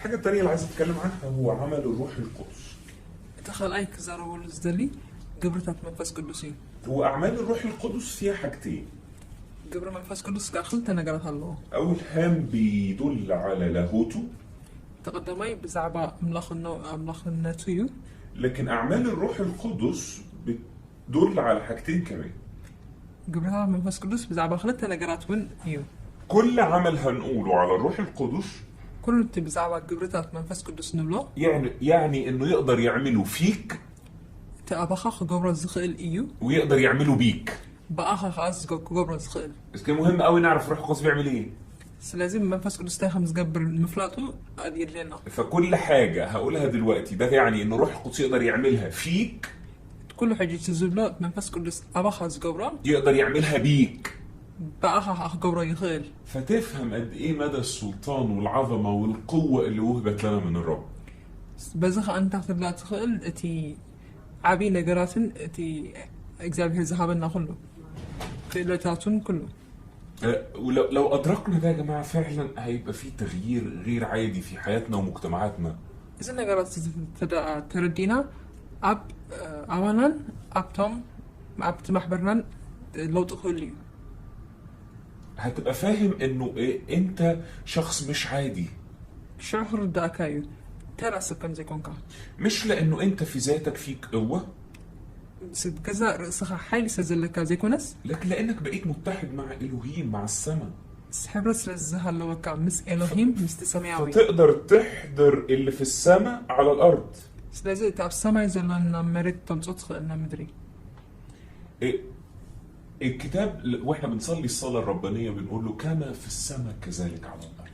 الحاجة التانية اللي عايز اتكلم عنها هو عمل الروح القدس. እቲ ካልኣይ ክዛረበሉ ዝደሊ ግብርታት መንፈስ ቅዱስ እዩ። واعمال الروح القدس فيها حاجتين. ግብሪ መንፈስ ቅዱስ ከዓ ክልተ ነገራት ኣለዎ። اول هام بيدل على لاهوته، እቲ ቀዳማይ ብዛዕባ ኣምላኽነቱ እዩ። لكن اعمال الروح القدس بتدل على حاجتين كمان. ግብርታት መንፈስ ቅዱስ ብዛዕባ ክልተ ነገራት እውን እዩ። كل عمل هنقوله على الروح القدس ኩሉ እቲ ብዛዕባ ግብርታት መንፈስ ቅዱስ ንብሎ يعني انه يقدر يعمله فيك እቲ ኣባኻ ክገብሮ ዝኽእል እዩ ويقدر يعمله بيك. ብኣኻ ከዓ ክገብሮ ዝኽእል። بس كان مهم قوي نعرف الروح القدس بيعمل ايه. ስለዚ መንፈስ ቅዱስ እንታይ ከም ዝገብር ምፍላጡ የድልየና። فكل حاجة هقولها دلوقتي ده يعني ان الروح القدس يقدر يعملها فيك، ኩሉ ሕጂ እቲ ዝብሎ መንፈስ ቅዱስ ኣባኻ ዝገብሮ يقدر يعملها بيك، ብኣኻ ከዓ ክገብሮ ይኽእል። فتفهم قد ايه مدى السلطان والعظمة والقوة اللي وهبت لنا من الرب. በዚ ከዓ እንታይ ክትርዳእ ትኽእል እቲ ዓብይ ነገራትን እቲ እግዚኣብሔር ዝሃበና ኩሉ ክእለታቱን ኩሉ። ولو ادركنا ده يا جماعة فعلا هيبقى في تغيير غير عادي في حياتنا ومجتمعاتنا. እዚ ነገራት ተረዲእና ኣብ ኣባናን ኣብቶም ኣብቲ ማሕበርናን ለውጢ ክህሉ እዩ። هتبقى فاهم انه إيه، انت شخص مش عادي، ሽዑ ክርዳእካ እዩ ተራ ሰብ ከም ዘይኮንካ። مش لانه انت في ذاتك فيك قوة، ገዛ ርእስኻ ሓይሊ ስለ ዘለካ ዘይኮነስ لكن لانك بقيت متحد مع الوهيم مع السماء، ሕብረት ስለ ዝሃለወካ ምስ ኤሎሂም ምስቲ ሰማያዊ فتقدر تحضر اللي في السماء على الارض. ስለዚ እቲ ኣብ ሰማይ ዘሎ ናብ መሬት ተምፅኦ ትኽእል ናብ ምድሪ። إيه، الكتاب واحنا بنصلي الصلاة الربانية بنقول له كما في السماء كذلك على الأرض.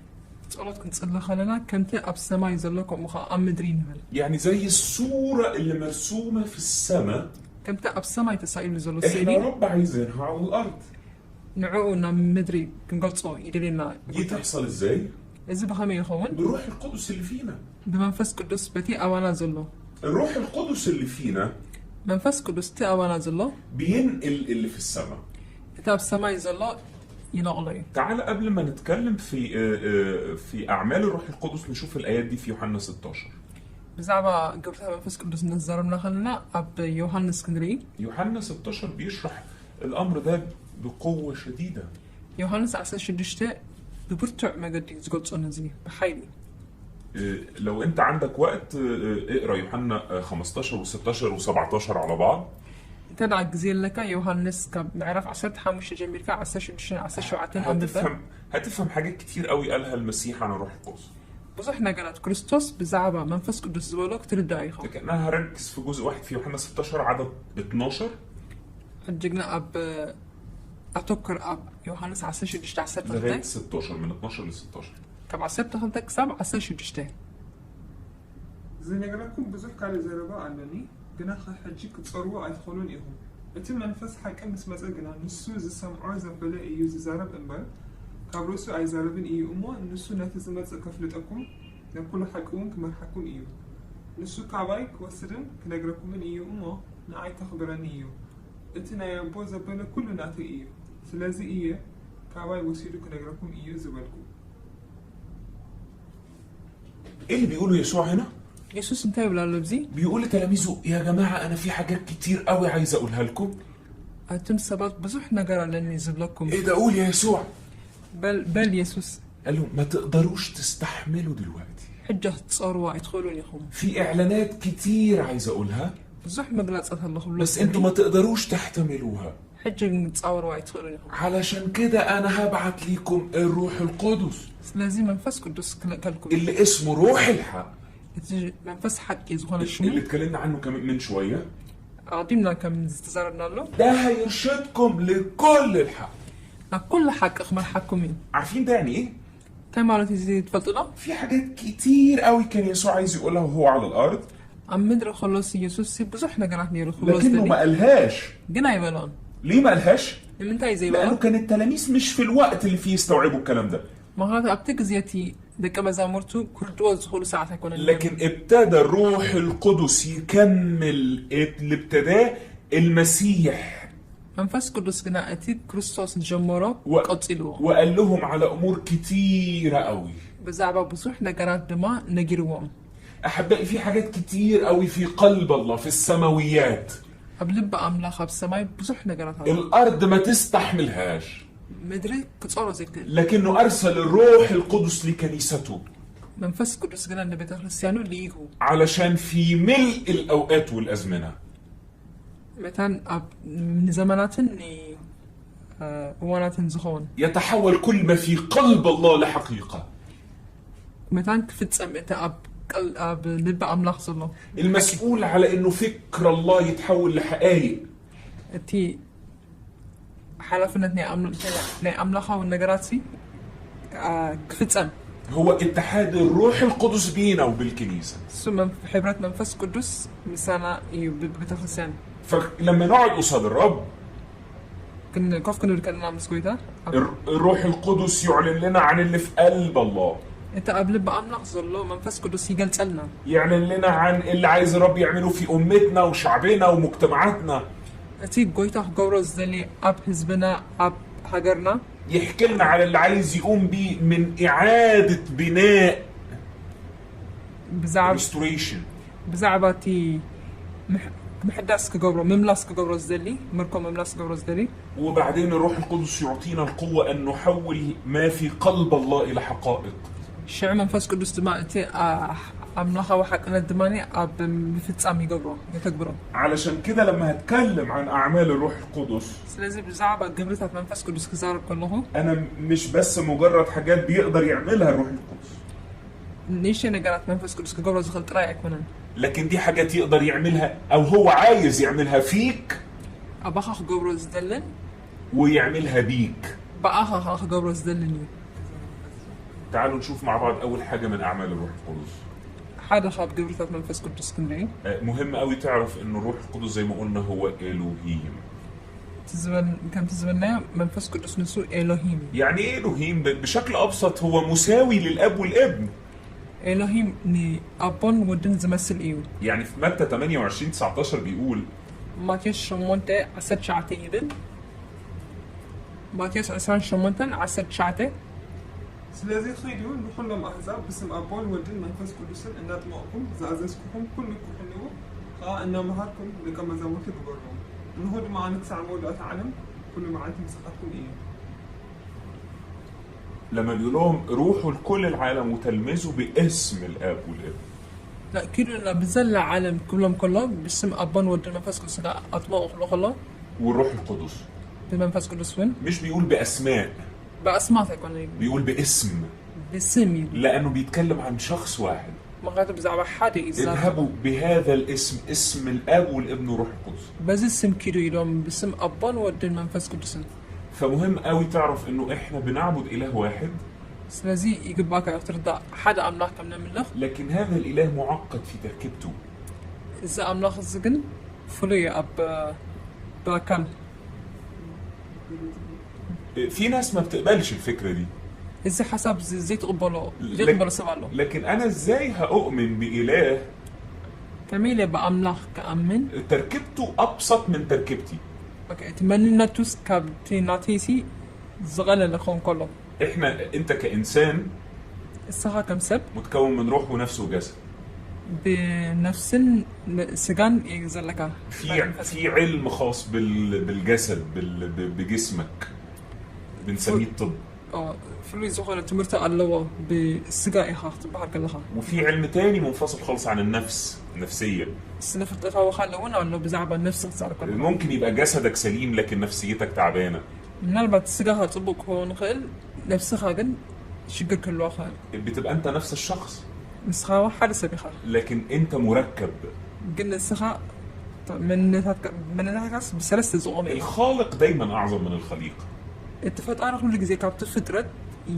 ጸሎት ክንፅሊ ከለና ከምቲ ኣብ ሰማይ ዘሎ ከምኡ ከዓ ኣብ ምድሪ ንብል። يعني زي الصورة اللي مرسومة في السماء ከምቲ ኣብ ሰማይ ተሳኢሉ ዘሎ احنا ስእሊ رب عايزينها على الأرض. ንዕኡ ናብ ምድሪ ክንገልፆ ይደልየና። دي تحصل ازاي؟ እዚ ብኸመይ ይኸውን? بالروح القدس اللي فينا. ብመንፈስ ቅዱስ በቲ ኣባና ዘሎ። الروح القدس اللي فينا መንፈስ ቅዱስ እቲ ኣባና ዘሎ بينقل اللي في السماء. እቲ ኣብ ሰማይ ዘሎ ይነቕሎ እዩ። تعال قبل ما نتكلم في أعمال الروح القدس نشوف الآيات دي في يوحنا 16. ብዛዕባ ግብርታት መንፈስ ቅዱስ እናተዛረብና ከለና ኣብ ዮሃንስ ክንርኢ። يوحنا 16 بيشرح الأمر ده بقوة شديدة. ዮሃንስ 16 ብብርቱዕ መገዲ ዝገልፆ ነዚ ብሓይሊ። لو انت عندك وقت اقرا يوحنا 15 و16 و17 على بعض. እንተ ደኣ ግዜ ኣለካ ዮሃንስ ካብ ምዕራፍ 15 ጀሚርካ 16 17 ኣንብበ። هتفهم حاجات كتير قوي قالها المسيح عن الروح القدس. ብዙሕ ነገራት ክርስቶስ ብዛዕባ መንፈስ ቅዱስ ዝበሎ ክትርዳእ ኢኻ። لكن انا هركز في جزء واحد في يوحنا 16 عدد 12. ሕጂ ግና ኣብ ኣተኩር ኣብ ዮሃንስ 16 12 لغاية 16، من 12 ل 16. ካብ 12 ክሳብ 16. ዝነግረኩም ብዙሕ ካልእ ዘረባ ኣለኒ ግና ሕጂ ክትፀርዎ ኣይትኽእሉን ኢኹም። እቲ መንፈስ ሓቂ ምስ መፀ ግና ንሱ ዝሰምዖ ዘበለ እዩ ዝዛረብ እምበር ካብ ርእሱ ኣይዛረብን እዩ እሞ ንሱ ነቲ ዝመፅእ ከፍልጠኩም ናብ ኩሉ ሓቂ እውን ክመርሓኩም እዩ። ንሱ ካባይ ክወስድን ክነግረኩምን እዩ እሞ ንዓይ ተኽብረኒ እዩ። እቲ ናይ ኣቦ ዘበለ ኩሉ ናተይ እዩ፣ ስለዚ እየ ካባይ ወሲዱ ክነግረኩም እዩ ዝበልኩ። ايه اللي بيقوله يسوع هنا؟ የሱስ እንታይ ይብል ኣሎ ኣብዚ? بيقول لتلاميذه يا جماعة أنا في حاجات كتير قوي عايز أقولها لكم. ኣቱም ሰባት ብዙሕ ነገር ኣለኒ ዝብለኩም። إيه ده؟ قول يا يسوع. በል በል የሱስ። قال لهم ما تقدروش تستحملوا دلوقتي. ሕጂ ክትፀርዎ ኣይትኽእሉን ኢኹም። في إعلانات كتير عايز أقولها، ብዙሕ መግለፅታት ኣሎ ክብሎ بس انتوا ما تقدروش تحتملوها. ሕጂ ግን ክትፃወርዎ ኣይትኽእሉን ኢኹም። علشان كده أنا هبعت ليكم الروح القدس ስለዚ መንፈስ ቅዱስ ክልእከልኩም اللي اسمه روح الحق، እቲ መንፈስ ሓቂ ዝኾነ ሽሙ اللي اتكلمنا عنه كمان من شوية. ኣቐዲምና ከም ዝተዛረብናሎ ده هيرشدكم لكل الحق. ናብ ኩሉ ሓቂ ክመርሓኩም እዩ። عارفين ده يعني ايه؟ እንታይ ማለት እዩ እዚ ትፈልጡ ዶ? في حاجات كتير قوي كان يسوع عايز يقولها وهو على الارض، ኣብ ምድሪ ከሎስ ኢየሱስ ብዙሕ ነገራት ነይሩ ክብሎ لكنه ዝደሊ ما قالهاش. ግን ኣይበሎን። ليه ما قالهاش؟ ንምንታይ እዩ ዘይበሎ? لانه كان التلاميذ مش في الوقت اللي فيه يستوعبوا الكلام ده. ምክንያቱ ኣብቲ ግዜ እቲ ደቀ መዛሙርቱ ክርድዎ ዝኽእሉ ሰዓት ኣይኮነን ነይሩ። لكن ابتدى الروح القدس يكمل اللي ابتداه المسيح. መንፈስ ቅዱስ ግና እቲ ክርስቶስ ዝጀመሮ ቀፂልዎ وقال لهم على امور كتيره قوي. ብዛዕባ ብዙሕ ነገራት ድማ ነጊርዎም። احبائي، في حاجات كتير قوي في قلب الله في السماويات ኣብ ልቢ ኣምላኽ ኣብ ሰማይ ብዙሕ ነገራት ኣሎ። الارض ما تستحملهاش، ምድሪ ክፀሮ ዘይክእል። لكنه ارسل الروح القدس لكنيسته መንፈስ ቅዱስ ግና ንቤተ ክርስቲያኑ ልኢኹ علشان في ملء الاوقات والازمنه መታን ኣብ ንዘመናትን እዋናትን ዝኸውን يتحول كل ما في قلب الله لحقيقه. መታን ክፍፀም እቲ ኣብ ልቢ ኣምላኽ ዘሎ። المسؤول على انه فكر الله يتحول لحقائق እቲ ሓላፍነት ናይ ኣምላኻዊ ነገራት ክፍፀም هو اتحاد الروح القدس بينا وبالكنيسه. እሱ ሕብረት መንፈስ ቅዱስ ምሳና እዩ ብቤተክርስትያን። فلما نقعد قصاد الرب، ኮፍ ክንብል ከለና ምስ ጎይታ الروح القدس يعلن لنا عن اللي في قلب الله، እቲ ኣብ ልቢ ኣምላኽ ዘሎ መንፈስ ቅዱስ ይገልፀልና። يعلن لنا عن اللي عايز الرب يعمله في امتنا وشعبنا ومجتمعاتنا، እቲ ጎይታ ክገብሮ ዝደሊ ኣብ ህዝብና ኣብ ሃገርና، يحكي لنا على اللي عايز يقوم بيه من إعادة بناء، ብዛዕባ restoration. ብዛዕባ እቲ ምሕዳስ ክገብሮ ምምላስ ክገብሮ ዝደሊ ምርኮ ምምላስ ክገብሮ ዝደሊ። وبعدين الروح القدس يعطينا القوة أن نحول ما في قلب الله إلى حقائق. ሽዑ መንፈስ ቅዱስ ድማ እቲ ኣምላኻዊ ሓቅነት ድማ ኣብ ምፍፃም ይገብሮ የተግብሮ። علشان كده لما هتكلم عن أعمال الروح القدس، ስለዚ ብዛዕባ ግብርታት መንፈስ ቅዱስ ክዛረብ ከለኹ أنا مش بس مجرد حاجات بيقدر يعملها الروح القدس، ንእሽተይ ነገራት መንፈስ ቅዱስ ክገብሮ ዝኽእል ጥራይ ኣይኮነን። لكن دي حاجات يقدر يعملها أو هو عايز يعملها فيك ኣባኻ ክገብሮ ዝደልን ويعملها بيك. ብኣኻ ከዓ ክገብሮ ዝደልን እዩ። تعالوا نشوف مع بعض أول حاجة من أعمال الروح القدس. ሓደ ካብ ግብርታት መንፈስ ቅዱስ ክንርኢ። مهم قوي تعرف ان الروح القدس زي ما قلنا هو الوهيم. ከምቲ ዝበልናዮ መንፈስ ቅዱስ ንሱ ኤሎሂም እዩ። يعني ايه الوهيم؟ بشكل ابسط هو مساوي للاب والابن. ኤሎሂም ንኣቦን ወድን ዝመስል እዩ። يعني في متى 28 19 بيقول ማቴዎስ 8 19 ይብል፣ ማቴዎስ 28 19። ስለዚ ኺዱ ንኩሎም ኣሕዛብ ብስም ኣቦን ወድን መንፈስ ቅዱስን እናጥመቕኩም ዝኣዘዝኩኹም ኩሉ ክሕልዉ ከዓ እናመሃርኩም ደቀ መዛሙርቲ ግበርዎም። እንሆ ድማ ኣነ ክሳዕ መወዳእታ ዓለም ኩሉ መዓልቲ ምሳኻትኩም እየ። لما بيقول لهم روحوا لكل العالم وتلمذوا باسم الاب والابن، ኪዱ ናብ ብዘላ ዓለም ክብሎም ከሎ ብስም ኣቦን ወድን መንፈስ ቅዱስ ኣጥመቑ ክብሎ ከሎ والروح القدس ብመንፈስ ቅዱስ እውን مش بيقول باسماء، ብኣስማት ኣይኮነ، بيقول باسم، ብስም እዩ። لانه بيتكلم عن شخص واحد. ምክንያቱ ብዛዕባ ሓደ እዩ ዝዛረብ። اذهبوا بهذا الاسم، اسم الاب والابن والروح القدس. በዚ ስም ኪዱ ኢሎም ብስም ኣቦን ወድን መንፈስ ቅዱስን። فمهم قوي تعرف انه احنا بنعبد اله واحد، ስለዚ ይግባእካ እዩ ክትርዳእ ሓደ ኣምላኽ ከም ነምልኽ። لكن هذا الاله معقد في تركيبته. እዚ ኣምላኽ እዚ ግን ፍሉይ እዩ ኣብ ብኣካል። في ناس ما بتقبلش الفكرة دي. እዚ ሓሳብ እዚ ዘይትቕበሎ ዘይቅበሎ ሰብ ኣሎ። لكن انا ازاي هؤمن باله ከመይ ኢለ ብኣምላኽ ክኣምን تركيبته ابسط من تركيبتي؟ okay፣ እቲ መንነቱስ ካብቲ ናተይሲ ዝቐለለ ክኸውን ከሎ። احنا انت كانسان እስኻ ከም ሰብ متكون من روح ونفس وجسد. ብነፍስን ስጋን እዩ ዘለካ። في علم خاص بالجسد، بجسمك، بنسميه الطب. ፍሉይ ዝኾነ ትምህርቲ ኣለዎ ብስጋ ኢኻ ክትበሃል ከለኻ። وفي علم تاني منفصل خالص عن النفس، النفسية. ስነ ፍልጠታዊ ካልእ እውን ኣሎ ብዛዕባ ነፍሲ ክትዛረብ ከለኻ። ممكن يبقى جسدك سليم لكن نفسيتك تعبانة. ምናልባት ስጋኻ ፅቡቅ ክኸውን ይኽእል ነፍስኻ ግን ሽግር ክህልዋ ክእል። بتبقى انت نفس الشخص، ንስኻ ሓደ ሰብ ኢኻ، لكن انت مركب. ግን ንስኻ መንነታትካስ ብሰለስተ ዝቆመ እዩ። الخالق دايما اعظم من الخليقة. እቲ ፈጣሪ ኩሉ ግዜ ካብቲ ፍጥረት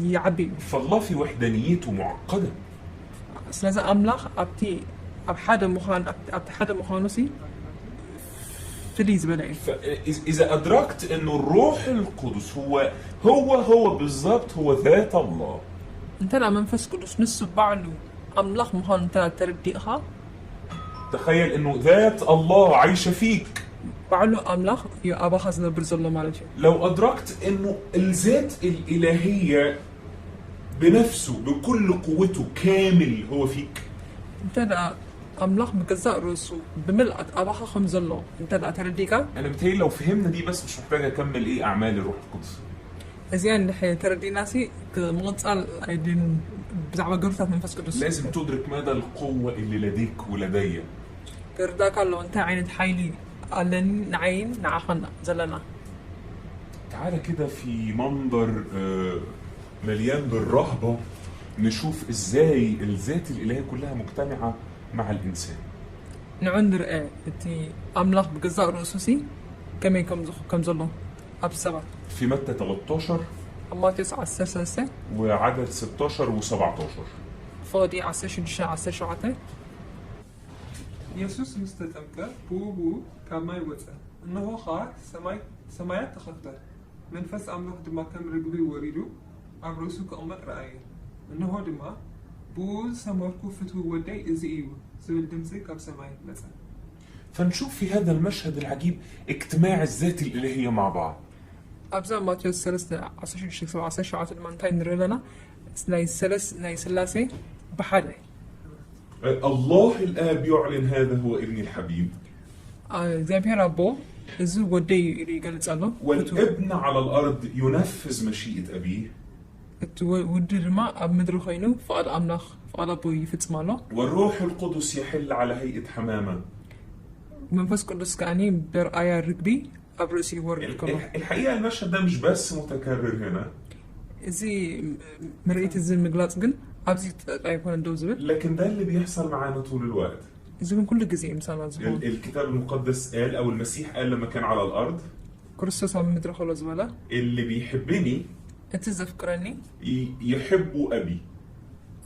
ይዓቢ እዩ። فالله في وحدانيته معقدة. ስለዚ ኣምላኽ ኣብቲ ኣብ ሓደ ምዃን ኣብቲ ሓደ ምዃኑ ሲ ፍልይ ዝበለ እዩ። فإذا أدركت أنه الروح القدس هو هو هو بالظبط هو ذات الله، እንተ ደኣ መንፈስ ቅዱስ ንሱ ባዕሉ ኣምላኽ ምዃኑ እንተ ተረዲእኻ، تخيل أنه ذات الله عايشة فيك. ባዕሉ ኣምላኽ እዩ ኣባኻ ዝነብር ዘሎ ማለት እዩ። لو أدركت إنه الذات الإلهية بنفسه بكل قوته كامل هو فيك، እንተ ደኣ ኣምላኽ ብገዛእ ርእሱ ብምልኣት ኣባኻ ከም ዘሎ እንተ ደኣ ተረዲእካ፣ أنا متهيألي لو فهمنا دي بس مش محتاج أكمل إيه أعمال الروح القدس. እዚኣ እንድሕር ተረዲእናሲ ምቕፃል ኣይድልን ብዛዕባ ግብርታት መንፈስ ቅዱስ። لازم تدرك مدى القوة اللي لديك ولدي. ክርዳእካ ኣለዎ እንታይ ዓይነት ሓይሊ ኣለኒ ንዓይን ንዓኻን ዘለና። تعالى كده في منظر مليان بالرهبة نشوف ازاي الذات الإلهية كلها مجتمعة مع الإنسان. ንዑ ንርአ እቲ ኣምላኽ ብገዛእ ርእሱ ሲ ከመይ ከም ዘሎ ኣብ ሰባት። في متى 13 ኣብ ማቴዎስ 13 وعدد 16 و17. ፍቕዲ 16 17. ኢየሱስ ምስ ተጠምቀ ብኡብኡ ካብ ማይ ወፀ። እንሆ ከዓ ሰማያት ተኸፍተ፣ መንፈስ ኣምላኽ ድማ ከም ርግቢ ወሪዱ ኣብ ርእሱ ክቕመጥ ረኣየ። እንሆ ድማ ብኡ ዝሰመርኩ ፍትዊ ወደይ እዚ እዩ ዝብል ድምፂ ካብ ሰማይ መፀ። فنشوف في هذا المشهد العجيب اجتماع الذات الإلهية مع بعض. ኣብዛ ማቴዎስ 3 16 17 ድማ እንታይ ንርኢ ኣለና? ናይ ሰለስ ናይ ስላሴ ብሓደ። الله الآب يعلن هذا هو ابني الحبيب. እግዚኣብሔር ኣቦ እዚ ወደይ እዩ ኢሉ ይገልፅ ኣሎ። والابن على الأرض ينفذ مشيئة أبيه. እቲ ውዲ ድማ ኣብ ምድሪ ኮይኑ ፍቓድ ኣምላኽ ፍቓድ ኣቦ ይፍፅም ኣሎ። والروح القدس يحل على هيئة حمامة. መንፈስ ቅዱስ ከዓኒ በርኣያ ርግቢ ኣብ ርእሲ ይወርድ ከሎ። الحقيقة المشهد ده مش بس متكرر هنا، እዚ ምርኢት እዚ ምግላፅ ግን ኣብዚ ጥራይ ኣይኮነን ደው ዝብል። لكن ده اللي بيحصل معانا طول الوقت. እዚ ግን ኩሉ ግዜ እዩ ምሳና ዝኸውን። الكتاب المقدس قال أو المسيح قال لما كان على الأرض، ክርስቶስ ኣብ ምድሪ ከሎ ዝበለ اللي بيحبني እቲ ዘፍቅረኒ يحب أبي،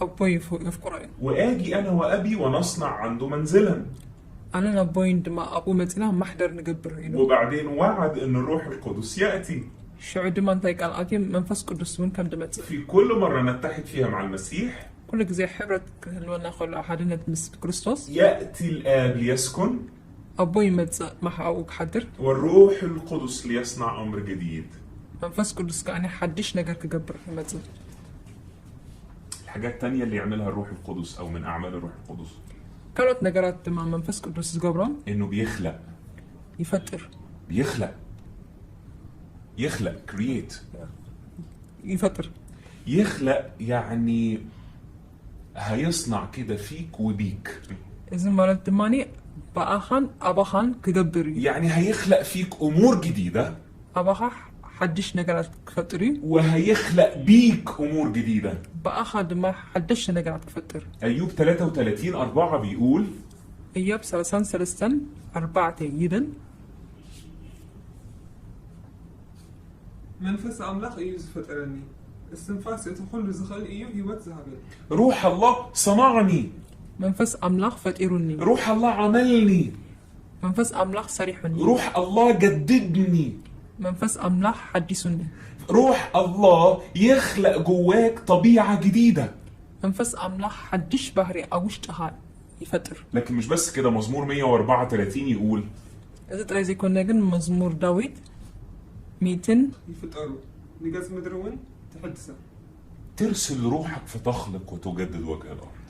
ኣቦይ የፍቅሮ እዩ፣ وآجي أنا وأبي ونصنع عنده منزلا. ኣነን ኣቦይን ድማ ኣብኡ መፂና ማሕደር ንገብር ኢሉ። وبعدين وعد أن الروح القدس يأتي. ሽዑ ድማ እንታይ ቃል ኣትዩ መንፈስ ቅዱስ እውን ከም ድመፅእ። في كل مرة نتحد فيها مع المسيح ኩሉ ግዜ ሕብረት ክህልወና ከሎ ሓድነት ምስ ክርስቶስ يأتي الآب ليسكن، ኣቦ ይመፅእ ኣብኡ ክሓድር، والروح القدس ليصنع أمر جديد. መንፈስ ቅዱስ ከዓኒ ሓድሽ ነገር ክገብር ይመፅእ። الحاجات التانية اللي يعملها الروح القدس أو من أعمال الروح القدس ካልኦት ነገራት ድማ መንፈስ ቅዱስ ዝገብሮም إنه بيخلق. ይፈጥር። بيخلق، يخلق، كرييت. ይፈጥር. يخلق يعني هيصنع كده فيك وبيك. እዚ ማለት ድማኒ ብኣኻን ኣባኻን ክገብር እዩ። يعني هيخلق فيك أمور جديدة، ኣባኻ ሓድሽ ነገራት ክፈጥር እዩ፣ وهيخلق بيك أمور جديدة. ብኣኻ ድማ ሓደሽቲ ነገራት ክፈጥር። أيوب 33 4 بيقول እዮብ 33 4 ይብል መንፈስ ኣምላኽ እዩ ዝፈጠረኒ፣ እስትንፋስ እቲ ኩሉ ዝኽእል እዩ ህይወት ዝሃበኒ። روح الله صنعني، መንፈስ ኣምላኽ ፈጢሩኒ፣ روح الله عملني، መንፈስ ኣምላኽ ሰሪሑኒ፣ روح الله جددني، መንፈስ ኣምላኽ ሓዲሱኒ፣ روح الله يخلق جواك طبيعة جديدة. መንፈስ ኣምላኽ ሓድሽ ባህሪ ኣብ ውሽጥኻ ይፈጥር። لكن مش بس كده، مزمور 134 يقول እዚ ጥራይ ዘይኮነ ግን መዝሙር ዳዊት ሚእትን ይፍጠሩ ንገጽ ምድሪ እውን ትሕድሰ። ترسل روحك فتخلق وتجدد وجه الأرض.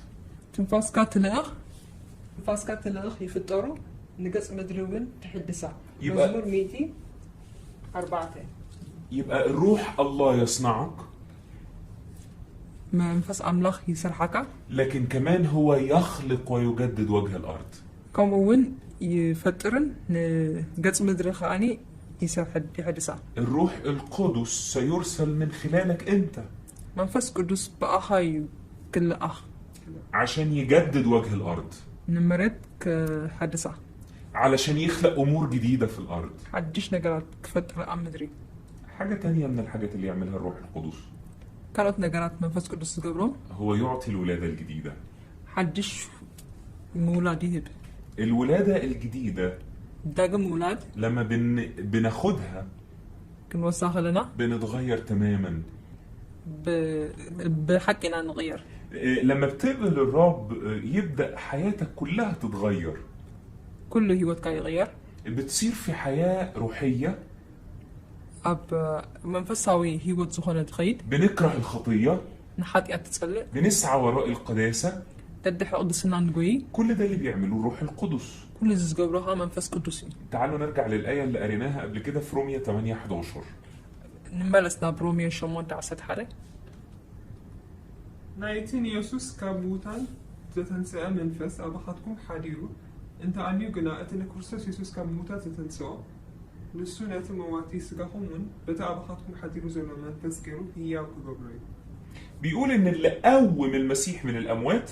ትንፋስካ ትልእኽ ትንፋስካ ትልእኽ ይፍጠሩ ንገጽ ምድሪ እውን ትሕድሳ። መዝሙር 104. يبقى روح الله يصنعك، መንፈስ ኣምላኽ ይሰርሓካ، لكن كمان هو يخلق ويجدد وجه الأرض. ከምኡ እውን ይፈጥርን ንገጽ ምድሪ ከዓኒ ይሕድሳ። الروح القدس سيرسل من خلالك أنت መንፈስ ቅዱስ ብኣኻ እዩ ክልኣኽ عشان يجدد وجه الأرض، ንመሬት ክሓድሳ، علشان يخلق أمور جديدة في الأرض. ሓድሽ ነገራት ክፈጥር ኣብ ምድሪ። حاجة تانية من الحاجات اللي يعملها الروح القدس ካልኦት ነገራት መንፈስ ቅዱስ ዝገብሮም هو يعطي الولادة الجديدة. ሓድሽ ምውላድ ይህብ። الولادة الجديدة ዳግም ምውላድ لما بناخدها ክንወሳ ከለና بنتغير تماما. ብሓቂ ኢና ንቕየር። لما بتقبل الرب يبدأ حياتك كلها تتغير. ኩሉ ሂወትካ ይቕየር። بتصير في حياة روحية. ኣብ መንፈሳዊ ህይወት ዝኾነ ትኸይድ። بنكره الخطية. ንሓጢኣት ትጸልእ። بنسعى وراء القداسة. ደድሕሪ ቅድስና ንጎይ። كل ده اللي بيعملوه روح القدس. ኩሉ እዚ ዝገብሮ ከዓ መንፈስ ቅዱስ እዩ። تعالوا نرجع للآية اللي قريناها قبل كده في رومية 8 11. ንመለስ ናብ ሮሜ 8 11። ናይቲ ንየሱስ ካብ ምዉታን ዘተንስአ መንፈስ ኣባኻትኩም ሓዲሩ እንተ ኣልዩ ግና እቲ ንክርስቶስ የሱስ ካብ ምዉታት ዘተንስኦ ንሱ ነቲ መዋቲ ስጋኹም እውን በቲ ኣባኻትኩም ሓዲሩ ዘሎ መንፈስ ገይሩ ህያው ክገብሮ እዩ። بيقول ان اللي قوم المسيح من الاموات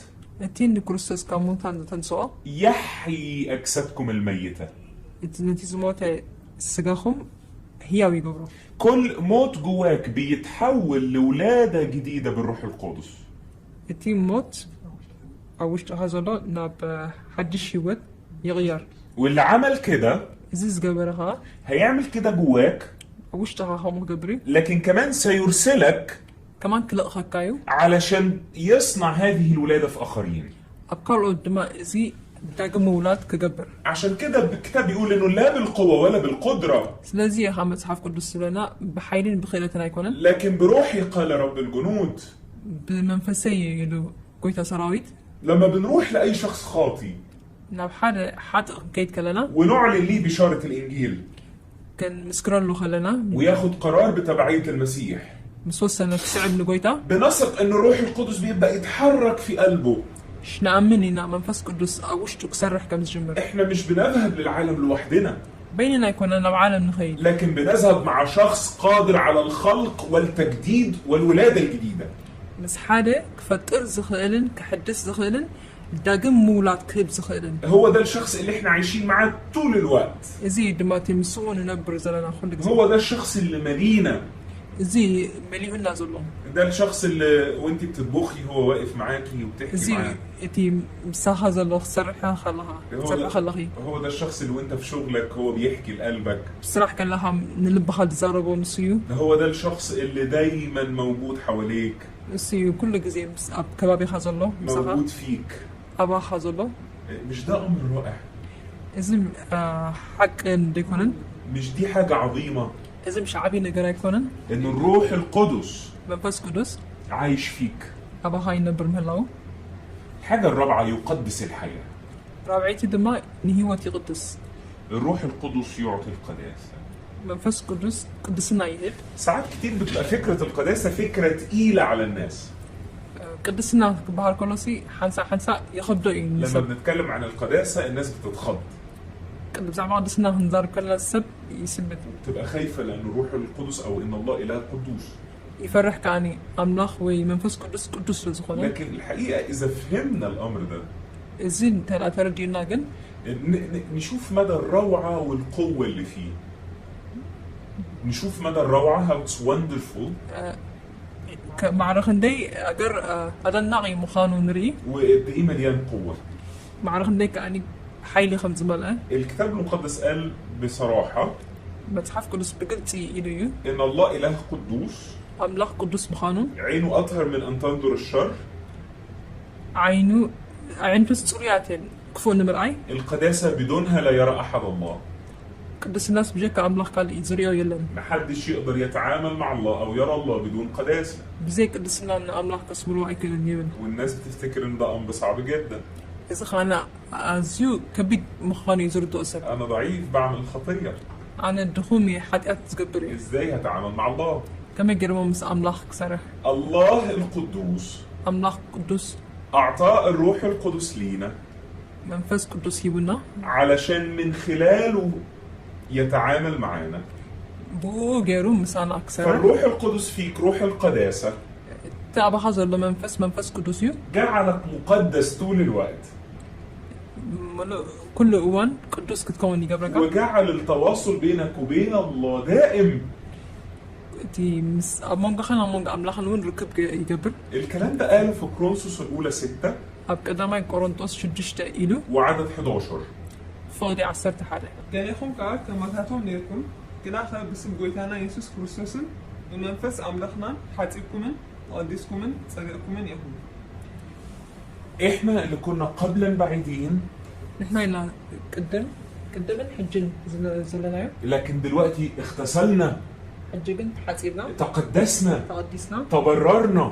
እቲ ንክርስቶስ ካብ ምዉታን ዘተንስኦ يحيي اجسادكم الميتة. እቲ ነቲ ዝሞተ ስጋኹም ህያው ይገብሮ። كل موت جواك بيتحول لولادة جديدة بالروح القدس. እቲ ሞት ኣብ ውሽጥኻ ዘሎ ናብ ሓድሽ ህይወት ይቕየር። واللي عمل كده እዚ ዝገበረ ከዓ هيعمل كده جواك، ኣብ ውሽጥኻ ከምኡ ክገብር እዩ። لكن كمان سيرسلك ከማን ክልእኸካ እዩ علشان يصنع هذه الولادة في آخرين. ኣብ ካልኦት ድማ እዚ ዳግም ምውላድ ክገብር። عشان كده الكتاب بيقول انه لا بالقوة ولا بالقدرة، ስለዚ ኢኻ መፅሓፍ ቅዱስ ዝብለና ብሓይልን ብክእለትን ኣይኮነን፣ لكن بروحي قال رب الجنود. ብመንፈሰይ ኢሉ ጎይታ ሰራዊት። لما بنروح لأي شخص خاطي ናብ ሓደ ሓጥእ ክንከይድ ከለና ونعلن ليه بشارة الإنجيل ክንምስክረሉ ከለና وياخد قرار بتبعية المسيح، ምስ ወሰነ ክስዕብ ንጎይታ بنثق ان الروح القدس بيبدأ يتحرك في قلبه. ንኣምን ኢና መንፈስ ቅዱስ ኣብ ውሽጡ ክሰርሕ ከም ዝጅምር። احنا مش بنذهب للعالم لوحدنا، በይንና ኣይኮነን ናብ ዓለም ንኸይድ، لكن بنذهب مع شخص قادر على الخلق والتجديد والولادة الجديدة. ምስ ሓደ ክፈጥር ዝኽእልን ክሕድስ ዝኽእልን ዳግም ምውላድ ክህብ ዝኽእልን። هو ده الشخص اللي احنا عايشين معاه طول الوقت. እዚ ድማ እቲ ምስኡ ንነብር ዘለና ኩሉ ግዜ። هو ده الشخص اللي مالينا. እዚ መሊኡና ዘሎ። ده الشخص اللي وانت بتطبخي هو واقف معاكي وبتحكي እዚ معاه. እቲ ምሳኻ ዘሎ ክትሰርሕ ከለኻ هو ክትሰርሕ ده, ከለኺ هو ده الشخص اللي وانت في شغلك هو بيحكي لقلبك. ብስራሕ ከለኻ ንልብኻ ዝዛረቦ ንሱ እዩ። ده هو ده الشخص اللي دايما موجود حواليك، ንሱ እዩ ኩሉ ግዜ ምስ ኣብ ከባቢኻ ዘሎ ምሳኻ موجود فيك. ኣባኻ ዘሎ። مش ده امر رائع؟ እዚ ሓቂ ደይኮነን؟ مش دي حاجة عظيمة እዚ ምሽ ዓብዪ ነገር ኣይኮነን؟ ان الروح القدس መንፈስ ቅዱስ عايش فيك؟ ኣባኻ ይነብር ምህላው። الحاجة الرابعة يقدس الحياة. ራብዒቲ ድማ ንህይወት ይቅድስ። الروح القدس يعطي القداسة. መንፈስ ቅዱስ ቅድስና ይህብ። ساعات كتير بتبقى فكرة القداسة فكرة تقيلة على الناس. ቅድስና ክበሃል ከሎሲ ሓንሳእ ሓንሳእ ይኸብዶ እዩ لما ንሰብ። بنتكلم عن القداسة الناس بتتخض، ብዛዕባ ቅድስና ክንዛርብ ከለና ሰብ ይስብት። بتبقى خايفة لأن الروح القدس أو إن الله إله قدوس. ይፈርሕ ከዓኒ ኣምላኽ ወይ መንፈስ ቅዱስ ቅዱስ ስለ ዝኾነ። لكن الحقيقة إذا فهمنا الأمر ده እዚ እንተ ተረዲኡና ግን نشوف مدى الروعة والقوة اللي فيه. نشوف مدى الروعة how it's wonderful. ማዕረ ክንደይ ኣገር ኣደናቂ ምዃኑ ንርኢ። وقد إيه مليان قوة. ማዕረ ክንደይ ከዓኒ ሓይሊ ከም ዝመልአ። الكتاب المقدس قال بصراحة መፅሓፍ ቅዱስ ብግልፂ ኢሉ እዩ إن الله إله قدوس، ኣምላኽ ቅዱስ ምዃኑ፣ عينه أطهر من أن تنظر الشر. ዓይኑ ዓይንቱስ ፅሩያት እየን ክፉእ ንምርኣይ። القداسة بدونها لا يرى أحد الله. ቅድስናስ ብጀካ ኣምላኽ ካልእ ዝርዮ የለን። محدش يقدر يتعامل مع الله أو يرى الله بدون قداسة. ብዘይ ቅድስና ንኣምላኽ ከስምርዎ ኣይክእልን ይብል። والناس بتفتكر إن ده أمر صعب جدا. እዚ ከዓ ኣዝዩ ከቢድ ምዃኑ እዩ ዝርድኦ ሰብ። أنا ضعيف بعمل خطية، ኣነ ድኹም እየ ሓጢኣት ዝገብር እዩ፣ إزاي هتعامل مع الله؟ ከመይ ገይሮሞ ምስ ኣምላኽ ክሰርሕ؟ الله القدوس ኣምላኽ ቅዱስ أعطاء الروح القدس لينا መንፈስ ቅዱስ ሂቡና علشان من خلاله يتعامل معانا. ብኡ ገይሩ ምሳና ክሰርሕ። فالروح القدس فيك روح القداسة እቲ ኣባኻ ዘሎ መንፈስ መንፈስ ቅዱስ እዩ። جعلك مقدس طول الوقت، ሙሉእ ኩሉ እዋን ቅዱስ ክትከውን ይገብረካ። وجعل التواصل بينك وبين الله دائم. እቲ ምስ ኣብ መንጎኻን ኣብ መንጎ ኣምላኽን እውን ርክብ ይገብር። الكلام ده قاله في كرونسوس الأولى 6 ኣብ ቀዳማይ ቆሮንጦስ 6 ኢሉ وعدد 11. ፍቕዲ 11። ገሊኹም ከዓ ከማታቶም ነርኩም፣ ግናኸ ብስም ጎይታና የሱስ ክርስቶስን ብመንፈስ ኣምላኽናን ሓፂብኩምን ተቐዲስኩምን ፀዲቕኩምን ኢኹም። احنا اللي كنا قبلا بعيدين ንሕና ኢና ቅድም ቅድምን ሕጅን ዘለናዮ لكن دلوقتي اغتسلنا، ሕጂ ግን ተሓፂብና تقدسنا، ተቐዲስና تبررنا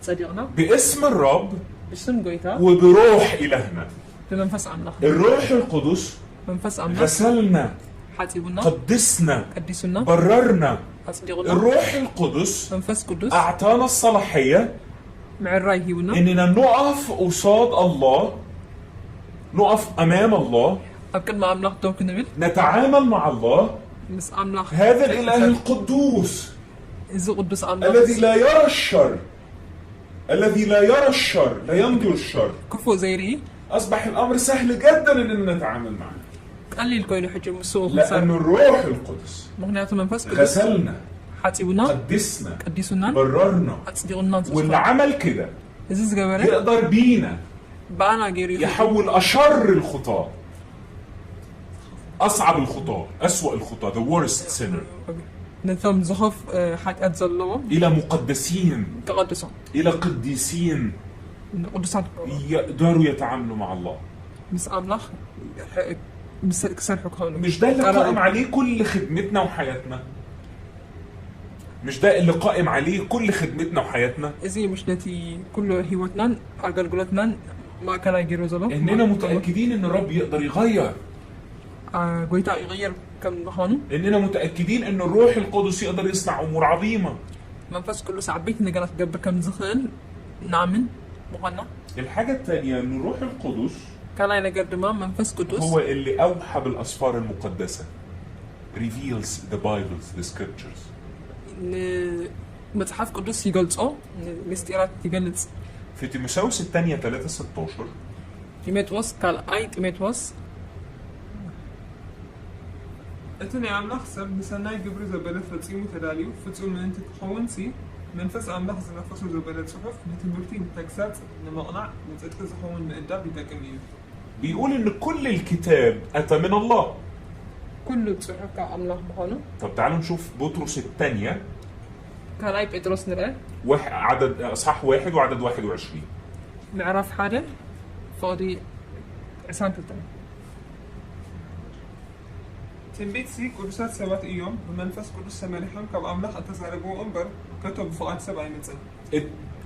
ፀዲቕና باسم الرب ብስም ጎይታ وبروح إلهنا. ብመንፈስ ኣምላኽ الروح القدس መንፈስ ኣምላኽ غسلنا، ሓፂቡና قدسنا، ቀዲሱና بررنا. ኣፅዲቑና الروح القدس መንፈስ ቅዱስ أعطانا الصلاحية ምዕራይ ሂቡና إننا نقف قصاد الله، نقف أمام الله، ኣብ ቅድሚ ኣምላኽ ደው ክንብል نتعامل مع الله، ምስ ኣምላኽ هذا الإله القدوس እዚ ቅዱስ ኣምላኽ الذي لا يرى الشر، الذي لا يرى الشر، لا ينظر الشر. ክፉእ ዘይርኢ أصبح الأمر سهل جدا إننا نتعامل معه ቀሊል ኮይኑ ሕጂ ምስኡ ክንሰርሕ لأن الروح القدس ምክንያቱ መንፈስ ቅዱስ غسلنا، ሓፂቡና قدسنا، ቀዲሱናን بررنا. ኣፅዲቑናን واللي عمل كده እዚ ዝገበረ يقدر بينا ብኣና ገይሩ ይኽእል يحول أشر الخطاة، أصعب الخطاة، أسوأ الخطاة، the worst sinner، ነቶም ዝኸፍ ሓጢኣት ዘለዎም إلى مقدسين، ተቐድሶም إلى قديسين ቅዱሳት يقدروا يتعاملوا مع الله. ምስ ኣምላኽ ክሰርሑ ክኽእሉ مش ده اللي قائم عليه كل خدمتنا وحياتنا؟ مش ده اللي قائم عليه كل خدمتنا وحياتنا؟ እዚ مش ነቲ ኩሉ ሂወትናን ኣገልግሎትናን ማእከላይ ገይሩ ዘሎ إننا متأكدين إن الرب يقدر يغير، ጎይታ ይቕየር ከም ምዃኑ إننا متأكدين إن الروح القدس يقدر يصنع أمور عظيمة. መንፈስ ቅዱስ ዓበይቲ ነገራት ክገብር ከም ዝኽእል ንኣምን ምዃንና الحاجة الثانية إن الروح القدس ካልኣይ ነገር ድማ መንፈስ ቅዱስ هو اللي أوحى بالأسفار المقدسة، reveals the Bibles, the scriptures. ንመፅሓፍ ቅዱስ ይገልጾ ምስጢራት ይገልጽ في تيموثاوس الثانية 3:16 ጢሞቴዎስ ካልኣይ ጢሞቴዎስ እቲ ናይ ኣምላኽ ሰብ ንሰናይ ግብሪ ዘበለ ፈፂሙ ተዳልዩ ፍጹም ምእንቲ ክኸውን ሲ መንፈስ ኣምላኽ ዝነፈሶ ዘበለ ጽሑፍ ንትምህርቲ ንተግሳጽ ንምቕናዕ ንጽድቂ ዝኸውን ምእዳብ ይጠቅም እዩ። بيقول إن كل الكتاب أتى من الله. ኩሉ ጽሑፍ ካብ ኣምላኽ ምዃኑ طب تعالوا نشوف بطرس الثانية ካልኣይ ጴጥሮስ ንርአ عدد أصحاح 1 وعدد 21. ምዕራፍ 1 ፍቕዲ 22 ትንቢት ሲ ቅዱሳት ሰባት እዮም ብመንፈስ ቅዱስ ተመሪሖም ካብ ኣምላኽ እተዛረብዎ እምበር ከቶ ብፍቓድ ሰብ ኣይመፅን።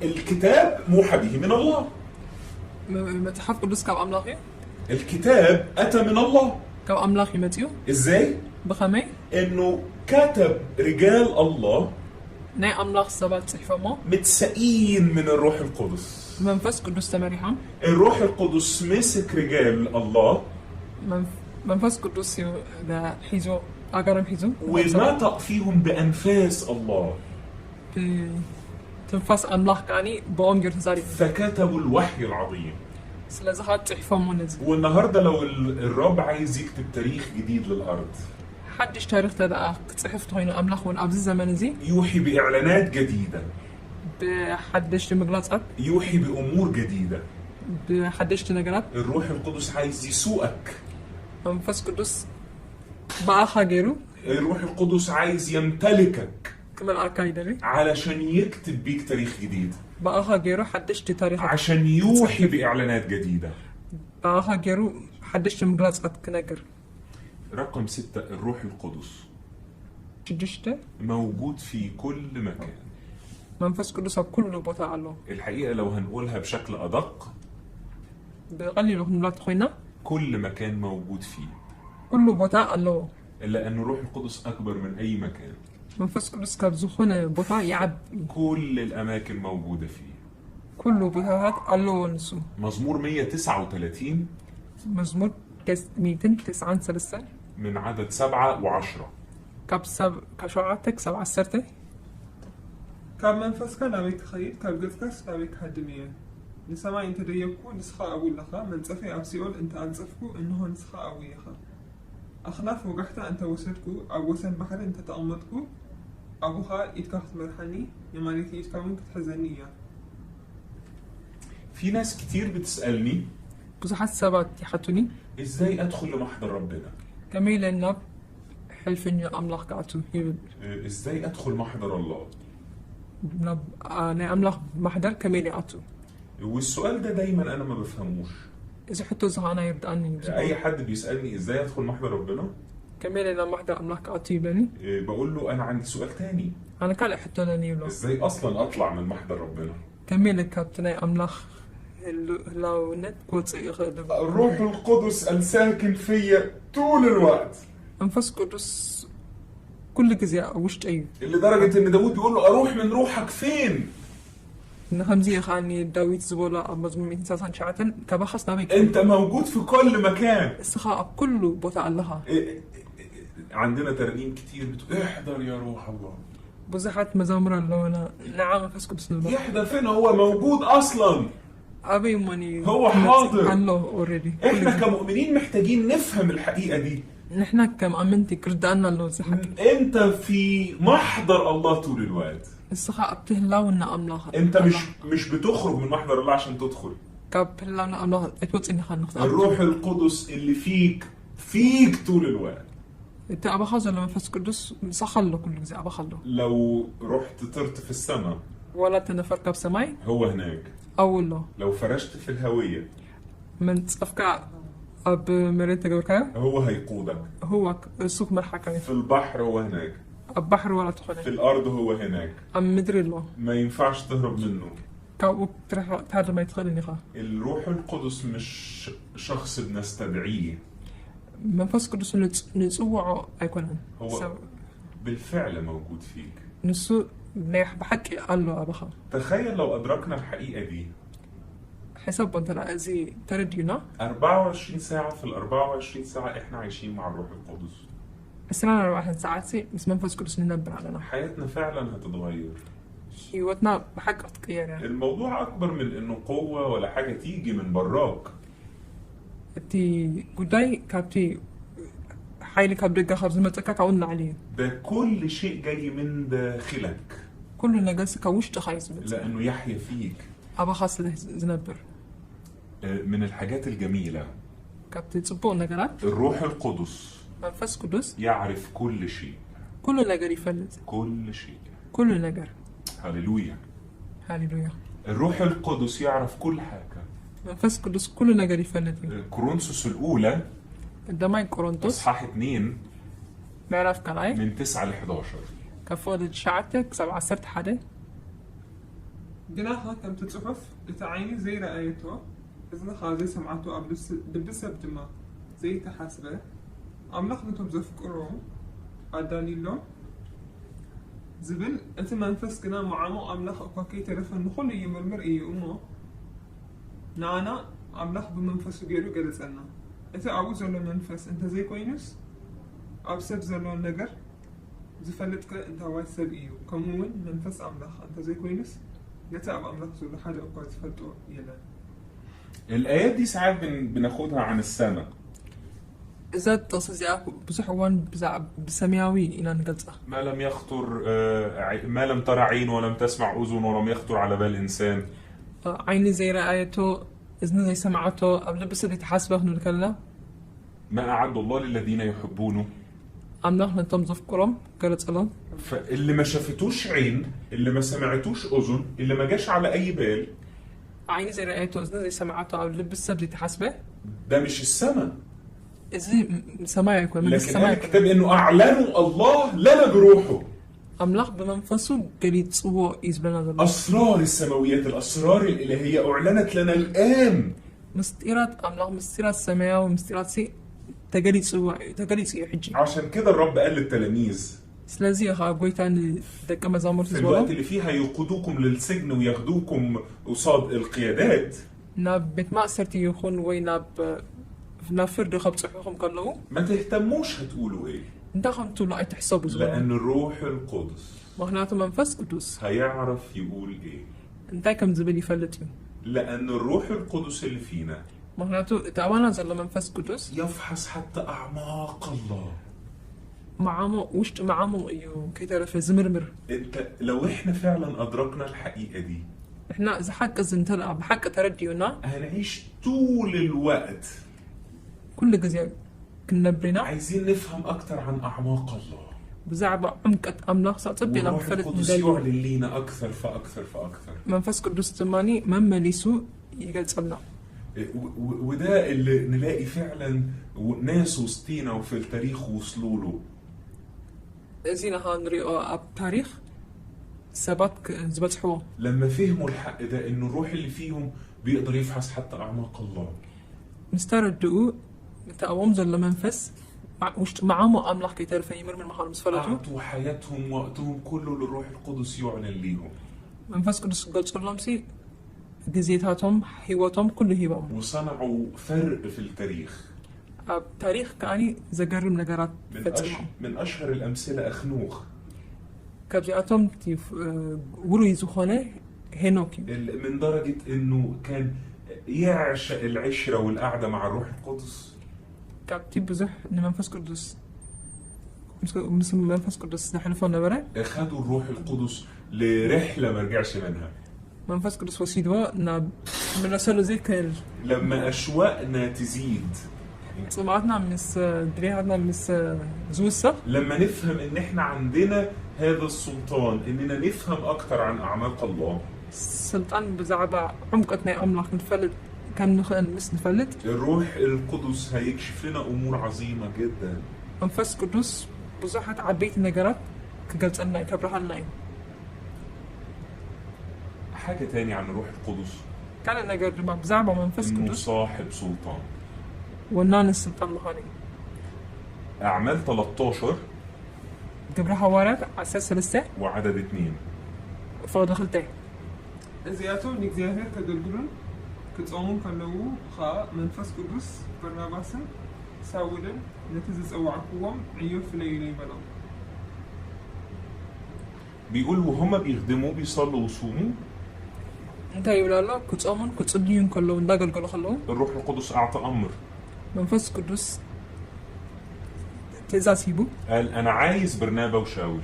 الكتاب موحى به من الله. መፅሓፍ ቅዱስ ካብ ኣምላኽ እዩ። الكتاب أتى من الله. ካብ ኣምላኽ ይመፅኡ። إزاي؟ ብኸመይ؟ إنه كتب رجال الله ናይ ኣምላኽ ሰባት ፅሒፎሞ متسقين من الروح القدس. ብመንፈስ ቅዱስ ተመሪሖም። الروح القدس مسك رجال الله መንፈስ ቅዱስ እዩ ሒዞ ኣጋሮም ሒዙ ونطق فيهم بأنفاس الله، ብትንፋስ ኣምላኽ ከዓኒ ብኦም ገይሩ ተዛሪቡ። فكتبوا الوحي العظيم. ስለዚ ከዓ ፅሒፎሞ ነዚ። والنهارده لو الرب عايز يكتب تاريخ جديد للأرض، ሓድሽ ታሪክ ተደኣ ክፅሕፍ ኮይኑ ኣምላኽ እውን ኣብዚ ዘመን እዚ يوحي بإعلانات جديدة، ብሓደሽቲ ምግላፃት، يوحي بأمور جديدة. ብሓደሽቲ ነገራት الروح القدس عايز يسوقك. መንፈስ ቅዱስ ብኣኻ ገይሩ الروح القدس عايز يمتلكك ክመልኣካ ይደሊ علشان يكتب بيك تاريخ جديد، ብኣኻ ገይሩ ሓደሽቲ ታሪኻት عشان يوحي بإعلانات جديدة. ብኣኻ ገይሩ ሓደሽቲ ምግላፃት ክነግር። رقم 6 الروح القدس 6 موجود في كل مكان. መንፈስ ቅዱስ ኣብ ኩሉ ቦታ ኣሎ። الحقيقة لو هنقولها بشكل أدق، ብቐሊሉ ክንብላ ኮይና كل مكان موجود فيه، ኩሉ ቦታ ኣለዎ። لأن الروح القدس أكبر من أي مكان. መንፈስ ቅዱስ ካብ ዝኾነ ቦታ ይዓቢ። كل الأماكن موجودة فيه. ኩሉ ቦታታት ኣለዎ ንሱ። مزمور 139 መዝሙር 193 من عدد 7 و10. ካብ 7 ክሳብ 10 ካብ መንፈስካ ናበይ ክኸይድ ካብ ገጽካስ ናበይ ክሃድም እየ? ንሰማይ እንተደየብኩ ንስኻ ኣብኡ ኣለኻ፣ መንፀፈይ ኣብ ሲኦል እንተኣንፀፍኩ እንሆ ንስኻ ኣብኡ ኢኻ። ኣኽናፍ ወጋሕታ እንተወሰድኩ ኣብ ወሰን ባሕሪ እንተተቐመጥኩ ኣብኡኻ ኢድካ ክትመርሓኒ የማነይቲ ኢድካ እውን ክትሕዘኒ እያ። في ناس كتير بتسألني ብዙሓት ሰባት ይሓቱኒ ازاي ادخل لمحضر ربنا؟ ከመይ ኢለ ናብ ሕልፍኝ ኣምላኽ ክኣቱ ይብል። ازاي ادخل محضر الله؟ ናብ ናይ ኣምላኽ ማሕደር ከመይ ኢለ ይኣቱ؟ والسؤال ده دايما انا ما بفهموش. እዚ ሕቶ እዚ ከዓ ናይ ይርድኣኒ እዩ። اي حد بيسالني ازاي ادخل محضر ربنا، ከመይ ኢለ ናብ ማሕደር ኣምላኽ ክኣቱ ይብለኒ፣ إيه، بقول له انا عندي سؤال تاني. ኣነ ካልእ ሕቶ ኣለኒ ይብሎ። ازاي اصلا اطلع من محضر ربنا؟ ከመይ ኢለ ካብቲ ናይ ኣምላኽ ህላውነት ክወፅእ ይኽእል? الروح القدس الساكن فيا طول الوقت، መንፈስ ቅዱስ ኩሉ ግዜ ኣብ ውሽጢ እዩ። لدرجة ان داود بيقول له اروح من روحك فين؟ ንከምዚ ከዓኒ ዳዊት ዝበሎ ኣብ መዝሙር 139 ካባኻስ ናበይ ክኸይድ? انت موجود في كل مكان. እስኻ ኣብ ኩሉ ቦታ ኣለኻ። إيه، إيه، عندنا ترانيم كتير بتقول احضر يا روح الله. ብዙሓት መዛሙር ኣለውና ንዓ መንፈስ ቅዱስ ንብሎ። يحضر فين؟ هو موجود اصلا. ኣበይ እሞኒ هو حاضر. ኣሎ already. احنا كمؤمنين محتاجين نفهم الحقيقة دي. ንሕና ከም ኣመንቲ ክርዳእና ኣለዎ እዚ ሓቂ። انت في محضر الله طول الوقت. እስኻ ኣብቲ ህላውና ኣምላኽ انت مش بتخرج من محضر الله عشان تدخل. ካብ ህላውና ኣምላኽ ኣይትወፅእን ኢኻ ንክትኣቱ። الروح القدس اللي فيك فيك طول الوقت. እቲ ኣባኻ ዘሎ መንፈስ ቅዱስ ምሳኻ ኣሎ፣ ኩሉ ግዜ ኣባኻ ኣሎ። لو رحت طرت في السماء ዋላ ተነፈርካ ኣብ ሰማይ هو هناك. ኣብኡ ኣሎ። لو فرشت في الهوية መንፀፍካ ኣብ መሬት ተገበርካዮ هو هيقودك. هو እሱ ክመርሓካ እዩ። في البحر هو هناك. ኣብ ባሕሪ ዋላ ተኾነ في الأرض هو هناك. ኣብ ምድሪ ኣሎ። ما ينفعش تهرب منه. ካብኡ ክትርሕቕ ክትሃድም ኣይትኽእልን ኢኻ። الروح القدس مش شخص بنستدعيه. መንፈስ ቅዱስ ንፅውዖ ኣይኮነን። هو ሰብ بالفعل موجود فيك. ንሱ ናይ ብሓቂ ኣሎ ኣባኻ። تخيل لو أدركنا الحقيقة دي. ሕሰቦ እንተ ደኣ እዚ ተረዲዩና 24 ساعة في ال 24 ساعة احنا عايشين مع الروح القدس. 24 ሰዓት ምስ መንፈስ ቅዱስ ንነብር ኣለና። حياتنا فعلا هتتغير. ሂወትና ብሓቂ ክትቅየር እያ። الموضوع أكبر من إنه قوة ولا حاجة تيجي من براك. እቲ ጉዳይ ካብቲ ሓይሊ ካብ ደገ ካብ ዝመፀካ ካብኡ ንላዕሊ እዩ። ده كل شيء جاي من داخلك. ኩሉ ነገር ካብ ውሽጥኻ እዩ ዝመፅእ። لأنه يحيا فيك. ኣባኻ ስለ ዝነብር። من الحاجات الجميلة ካብቲ ፅቡቅ ነገራት الروح القدس መንፈስ ቅዱስ يعرف كل شيء. ኩሉ ነገር ይፈልጥ። كل شيء. ኩሉ ነገር። هللويا. ሃሌሉያ። الروح القدس يعرف كل حاجة. መንፈስ ቅዱስ ኩሉ ነገር ይፈልጥ እዩ። كورنثوس الأولى ቀዳማይ ቆሮንቶስ إصحاح 2 ምዕራፍ ካልኣይ من 9 ل 11. ካብ ፍቕዲ 9 ክሳብ 11. ግናኸ ከምቲ ጽሑፍ እቲ ዓይኒ ዘይረኣየቶ እዝንኻ ዘይሰምዓቶ ኣብ ልቢ ሰብ ድማ ዘይተሓስበ ኣምላኽ ነቶም ዘፍቅሮም ኣዳልዩሎም ዝብል፣ እቲ መንፈስ ግና መዓሙቕ ኣምላኽ እኳ ከይተረፈ ንኹሉ ይምርምር እዩ እሞ ንኣና ኣምላኽ ብመንፈሱ ገይሩ ገለጸልና። እቲ ኣብኡ ዘሎ መንፈስ እንተዘይኮይኑስ ኣብ ሰብ ዘሎ ነገር ዝፈልጥ ከ እንታዋይ ሰብ እዩ? ከምኡ እውን መንፈስ ኣምላኽ እንተዘይኮይኑስ ነቲ ኣብ ኣምላኽ ዘሎ ሓደ እኳ ዝፈልጦ የለን። الآيات دي ساعات بناخدها عن السماء. እዛ ጥቕሲ እዚኣ ብዙሕ እዋን ብዛዕባ ብሰማያዊ ኢና ንገልፃ። ما لم يخطر ما لم ترى عين ولم تسمع أذن ولم يخطر على بال إنسان. ዓይኒ ዘይረኣየቶ እዝኒ ዘይሰምዓቶ ኣብ ልቢ ሰብ ዘይተሓስበ ክንብል ከለና ما أعد الله للذين يحبونه. ኣምላኽ ነቶም ዘፍቅሮም ገለፀሎም። فاللي ما شافتوش عين، اللي ما سمعتوش أذن، اللي ما جاش على أي بال، ዓይኒ ዘይረኣየቶ እዝኒ ዘይሰምዓቶ ኣብ ልቢ ሰብ ዘይተሓስበ ده مش السماء. እዚ ሰማይ ኣይኮነ መንግስቲ لكن ሰማይ قال ኣይኮነ። الكتاب انه اعلنوا الله لنا بروحه. ኣምላኽ ብመንፈሱ ገሊፅዎ እዩ ዝብለና ዘሎ። اسرار السماويات، الاسرار الالهيه اعلنت لنا الان. ምስጢራት ኣምላኽ ምስጢራት ሰማያዊ ምስጢራት ሲ ተገሊፅዎ ተገሊፁ እዩ ሕጂ። عشان كده الرب قال للتلاميذ ስለዚ ከዓ ጎይታ ንደቀ መዛሙርቲ في ዝበሎም الوقت اللي فيه هيقودوكم للسجن وياخدوكم قصاد القيادات، ናብ ቤት ማእሰርቲ ይኹን ወይ ናብ ናብ ፍርዲ ከብፅሑኹም ከለዉ ما تهتموش هتقولوا ايه، እንታይ ከም ትብሉ ኣይትሕሰቡ ዝበሎም። لان الروح القدس ምክንያቱ መንፈስ ቅዱስ هيعرف يقول ايه. እንታይ ከም ዝብል ይፈልጥ እዩ። لان الروح القدس اللي فينا ምክንያቱ እቲ ኣባና ዘሎ መንፈስ ቅዱስ يفحص حتى اعماق الله. መዓሙቕ ውሽጢ መዓሙቕ እዩ ከይተረፈ ዝምርምር። انت لو احنا فعلا ادركنا الحقيقه دي ንሕና እዚ ሓቂ እዚ እንተ ደኣ ብሓቂ ተረዲኡና هنعيش طول الوقت ኩሉ ግዜ ክንነብር ኢና። عايزين نفهم اكتر عن اعماق الله. ብዛዕባ ዕምቀት ኣምላኽ ኣፀቢቕና والروح ክንፈልጥ القدس ንደሊ። يعلن لينا اكثر فاكثر فاكثر. መንፈስ ቅዱስ ድማኒ መመሊሱ ይገልፀልና። وده اللي نلاقي فعلا ناس وسطينا وفي التاريخ وصلوا له. እዚ ንኻ ንሪኦ ኣብ ታሪክ ሰባት ዝበፅሕዎ። لما فهموا الحق ده، ان الروح اللي فيهم بيقدر يفحص حتى اعماق الله. ምስ ተረድኡ እቲ ኣብኦም ዘሎ መንፈስ ውሽጢ መዓሙቕ ኣምላኽ ከይተርፈ ይምርምር ምዃኑ ምስ ፈለጡ፣ اعطوا حياتهم وقتهم كله للروح القدس يعلن ليهم. መንፈስ ቅዱስ ክገልፀሎም ሲ ግዜታቶም ሂወቶም ኩሉ ሂቦም። وصنعوا فرق في التاريخ. ኣብ ታሪክ ከዓኒ ዘገርም ነገራት من ፈፂሞም። من اشهر الامثله اخنوخ. ካብዚኣቶም እቲ ውሩይ ዝኾነ ሄኖክ እዩ። من درجه انه كان يعشق العشره والقعده مع الروح القدس. ካብቲ ብዙሕ ንመንፈስ ቅዱስ ምስ መንፈስ ቅዱስ ዘሕልፎ ነበረ። خدوا الروح القدس لرحله ما رجعش منها. መንፈስ ቅዱስ ወሲድዎ ናብ ምለሰሉ ዘይክእል። لما اشواقنا تزيد، ፅምኣትና ምስ ድሌታትና ምስ ዝውስኽ፣ لما نفهم ان احنا عندنا هذا السلطان اننا نفهم اكتر عن اعماق الله، ስልጣን ብዛዕባ ዕምቆት ናይ ኣምላኽ ክንፈልጥ ከም ንኽእል ምስ ንፈልጥ፣ الروح القدس هيكشف لنا امور عظيمه جدا. መንፈስ ቅዱስ ብዙሓት ዓበይቲ ነገራት ክገልፀልና እዩ፣ ከብርሃልና እዩ። حاجه تاني عن الروح القدس، ካልእ ነገር ድማ ብዛዕባ መንፈስ انه ቅዱስ صاحب سلطان. ወናኒ ስልጣን ምዃኑ እዩ። اعمال 13 ግብሪ ሃዋርያት 13 وعدد 2. ፍቕዲ 2. እዚኣቶም ንእግዚኣብሔር ከገልግሉን ክጾሙን ከለዉ ከዓ መንፈስ ቅዱስ በርናባስን ሳውልን ነቲ ዝፀዋዕክዎም ዕዮ ፍለዩለይ በሎም። بيقول وهما بيخدموا بيصلوا ويصوموا، እንታይ ይብል ኣሎ? ክጾሙን ክጽልዩን ከለዉ እንዳገልገሉ ከለዉ፣ الروح القدس اعطى امر. መንፈስ ቅዱስ ትእዛዝ ሂቡ። قال انا عايز برنابا وشاول.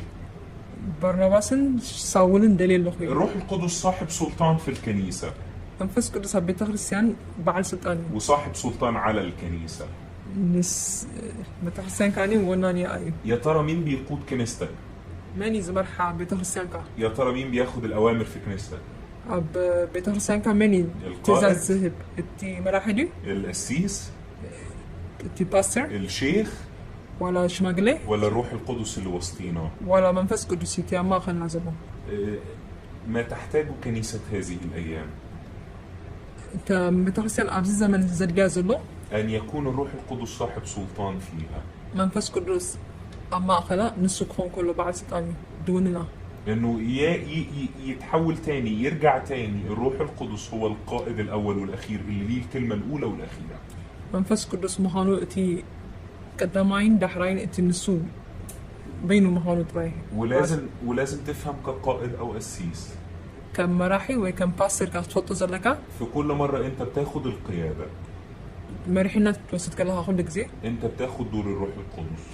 በርናባስን ሳውልን ደልየ ኣለኹ እዩ። الروح القدس صاحب سلطان في الكنيسه. መንፈስ ቅዱስ ኣብ ቤተ ክርስቲያን በዓል ስልጣን እዩ። وصاحب سلطان على الكنيسه. ንስ ቤተ ክርስቲያን ከዓኒ ወናኒያ እዩ። يا ترى مين بيقود كنيستك؟ መን እዩ ዝመርሓ ቤተ ክርስቲያንካ? يا ترى مين بياخد الاوامر في كنيستك؟ ኣብ ቤተ ክርስቲያንካ መን እዩ القائد؟ ትእዛዝ ዝህብ? እቲ መራሒ ድዩ? القسيس؟ እቲ ፓስተር? الشيخ؟ ዋላ ሽማግሌ? ولا الروح القدس اللي وسطينا؟ ዋላ መንፈስ ቅዱስ እቲ ኣብ ማእኸልና ዘሎ? آه، ما تحتاجه كنيسة هذه الأيام እታ ቤተ ክርስቲያን ኣብዚ ዘመን ዘድልያ ዘሎ أن يكون الروح القدس صاحب سلطان فيها. መንፈስ ቅዱስ ኣብ ማእኸላ ንሱ ክኾን ከሎ በዓል ስልጣን እዩ ድውንና። انه يتحول تاني، يرجع تاني الروح القدس هو القائد الاول والاخير اللي ليه الكلمه الاولى والاخيره. መንፈስ ቅዱስ ምዃኑ እቲ ቀዳማይን ዳሕራይን እቲ ንሱ በይኑ ምዃኑ ጥራይ። ولازم تفهم كقائد او قسيس، ከም መራሒ ወይ ከም ፓስተር ካ ክትፈልጦ ዘለካ፣ في كل مره انت بتاخد القياده، መሪሕነት ክትወስድ ከለካ ኩሉ ግዜ انت بتاخد دور الروح القدس.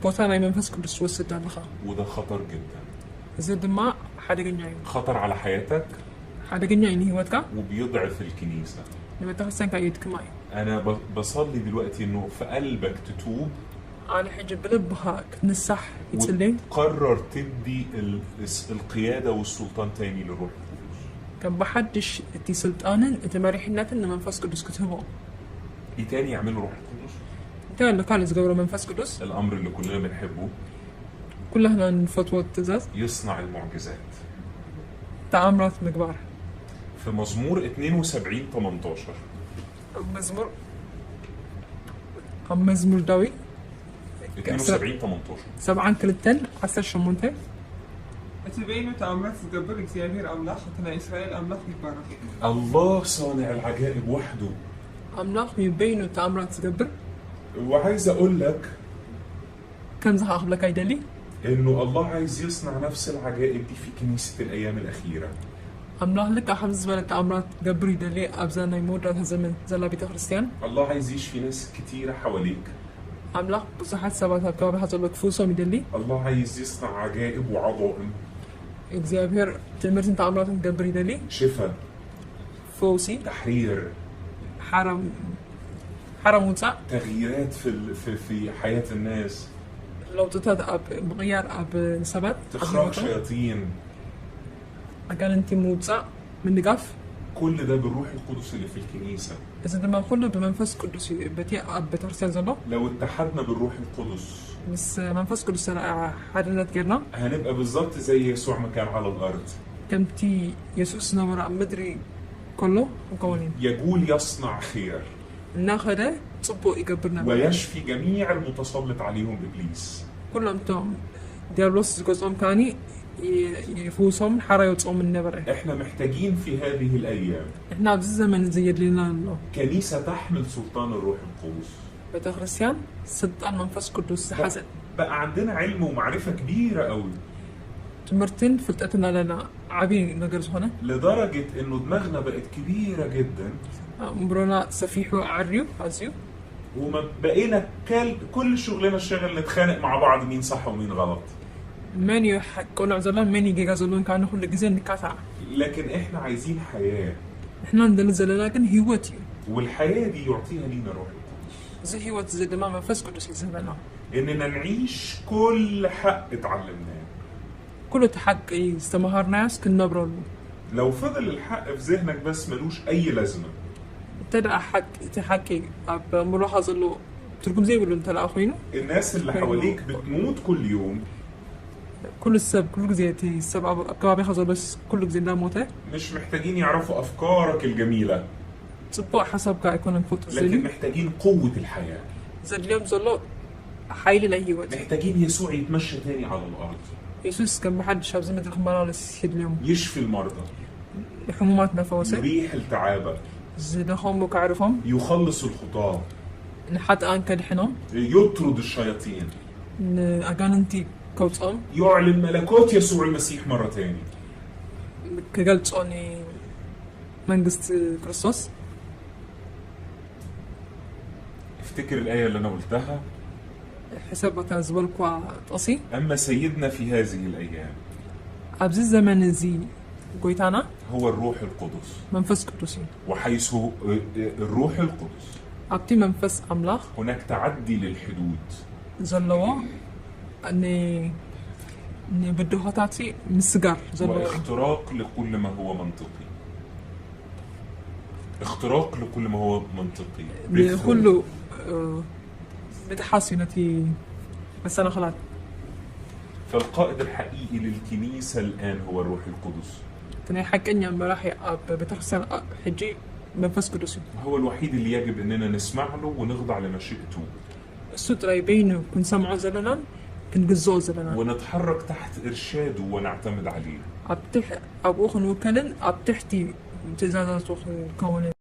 ቦታ ናይ መንፈስ ቅዱስ ትወስድ ኣለኻ። وده خطر جدا. እዚ ድማ ሓደገኛ እዩ። خطر على حياتك. ሓደገኛ እዩ ንሂወትካ። وبيضعف الكنيسه. ንቤተ ክርስቲያንካ የድክማ እዩ። انا بصلي دلوقتي انه في قلبك تتوب ኣነ ሕጂ ብልብኻ ክትንሳሕ ይፅልይ። وتقرر تدي القياده والسلطان تاني للروح القدس. ከም ብሓድሽ እቲ ስልጣንን እቲ መሪሕነትን ንመንፈስ ቅዱስ ክትህቦ። ايه تاني يعمله الروح القدس؟ እንታይ ኣሎ ካልእ ዝገብሮ መንፈስ ቅዱስ? الامر اللي كلنا بنحبه، ኩላህና ንፈትዎ ትእዛዝ፣ يصنع المعجزات. ተኣምራት ምግባር። في مزمور 72 18. ኣብ መዝሙር ኣብ መዝሙር ዳዊት 72 18. 72 18. እቲ በይኑ ተኣምራት ዝገብር እግዚኣብሔር ኣምላኽ እቲ ናይ እስራኤል ኣምላኽ ይባረኽ። الله صانع العجائب وحده. ኣምላኽ እዩ በይኑ ተኣምራት ዝገብር። وعايز اقول لك ከምዚ ከዓ ክብለካ ይደሊ፣ انه الله عايز يصنع نفس العجائب دي في كنيسة الايام الاخيرة. ኣምላኽ ልክዕ ከምዚ ዝበለ ተኣምራት ክገብር ይደሊ ኣብዛ ናይ መወዳእታ ዘመን ዘላ ቤተ ክርስቲያን። الله عايز يشفي ناس كتيرة حواليك. ኣምላኽ ብዙሓት ሰባት ኣብ ከባቢካ ዘሎ ክፍውሶም ይደሊ። الله عايز يصنع عجائب وعظائم. እግዚኣብሔር ትምህርትን ተኣምራትን ክገብር ይደሊ። شفاء، ፈውሲ፣ تحرير، ሓራ ሓራ ምውፃእ፣ تغييرات في ال... في في حياة الناس، ለውጥታት ኣብ ምቕያር ኣብ ሰባት ኣብ تخراج ሂወቶም፣ شياطين. ኣጋንንቲ ምውፃእ ምንጋፍ። كل ده بالروح القدس اللي في الكنيسة. እዚ ድማ ኩሉ ብመንፈስ ቅዱስ እዩ በቲ ኣብ ቤተክርስትያን ዘሎ። لو اتحدنا بالروح القدس ምስ መንፈስ ቅዱስ ሓድነት ጌርና هنبقى بالظبط زي يسوع ما كان على الأرض. ከምቲ የሱስ ዝነበረ ኣብ ምድሪ ከሎ ክንከውን ኢና። يجول يصنع خير እናኸደ ፅቡቅ ይገብር ነበረ ويشفي جميع المتسلط عليهم إبليس. ኩሎም እቶም ዲያብሎስ ዝገዝኦም ከዓኒ ይፍውሶም ሓራ የውፅኦምን ነበረ። احنا محتاجين في هذه الأيام ንሕና ኣብዚ ዘመን እዚ የድልየና ኣሎ كنيسة تحمل سلطان الروح القدس. ቤተክርስትያን ስልጣን መንፈስ ቅዱስ ዝሓዘት። بقى عندنا علم ومعرفة كبيرة قوي ትምህርትን ፍልጠትን ኣለና ዓብይ ነገር ዝኾነ لدرجة انه دماغنا بقت كبيرة جدا ኣእምሮና ሰፊሑ ዓርዩ ኣዝዩ وما بقينا كل شغلنا الشغل نتخانق مع بعض مين صح ومين غلط. መን እዩ ቅኑዕ ዘሎን መን እዩ ጌጋ ዘሎን ከዓ ንኩሉ ግዜ ንካታዕ። لكن احنا عايزين حياة، ንሕና ንደሊ ዘለና ግን ሂወት እዩ። والحياة دي يعطيها لينا الروح القدس. እዚ ሂወት እዚ ድማ መንፈስ ቅዱስ እዩ ዝህበና። اننا نعيش كل حق اتعلمناه. ኩሉ እቲ ሓቂ ዝተምሃርናዮስ ክንነብረሉ። لو فضل الحق في ذهنك بس ملوش اي لازمة. እንተ ደኣ ሓቂ እቲ ሓቂ ኣብ ኣእምሮኻ ዘሎ ትርጉም ዘይብሉ እንተ ደኣ ኮይኑ الناس اللي حواليك بتموت كل يوم ኩሉ ሰብ ኩሉ ግዜ እቲ ሰብ ኣብ ከባቢኻ ዘሎስ ኩሉ ግዜ እንዳሞተ مش محتاجين يعرفوا افكارك الجميلة، ፅቡቅ ሓሳብካ ኣይኮነን ክፈልጡ لكن ዝደልዩ። محتاجين قوة الحياة. ዘድልዮም ዘሎ ሓይሊ ናይ ሂወት እዩ። محتاجين يسوع يتمشى تاني على الارض، የሱስ ከም ብሓድሽ ኣብዚ ምድሪ ክመላለስ የድልዮም። يشفي المرضى، ሕሙማት እናፈወሰ يريح التعابة، ዝደኸሙ ከዕርፎም يخلص الخطاة، ንሓጥኣን ከድሕኖም يطرد الشياطين، ንኣጋንንቲ ከውፅኦም يعلن ملكوت يسوع المسيح مرة تاني. ክገልፆ ንመንግስቲ ክርስቶስ። افتكر الآية اللي أنا قلتها. ሕሰብ እታ ዝበልኳ ጥቕሲ። أما سيدنا في هذه الأيام ኣብዚ ዘመን እዚ ጎይታና هو الروح القدس، መንፈስ ቅዱስ እዩ። وحيث الروح القدس ኣብቲ መንፈስ ኣምላኽ هناك تعدي للحدود ዘለዎ ንብድሆታት ምስጋር ዘለዎ እዩ። واختراق لكل ما هو منطقي، اختراق لكل ما هو منطقي. ንኩሉ ምጥሓስ እዩ ነቲ መሰናኽላት። فالقائد الحقيقي للكنيسة الآن هو الروح القدس. እቲ ናይ ሓቀኛ መራሒ ኣብ ቤተክርስትያን ሕጂ መንፈስ ቅዱስ እዩ። هو الوحيد اللي يجب اننا نسمع له ونخضع لمشيئته እሱ ጥራይ በይኑ ክንሰምዖ ዘለናን ክንግዝኦ ዘለናን ونتحرك تحت ارشاده ونعتمد عليه. ኣብኡ ክንውከልን ኣብ ትሕቲ ትእዛዛቱ ክንከውንን።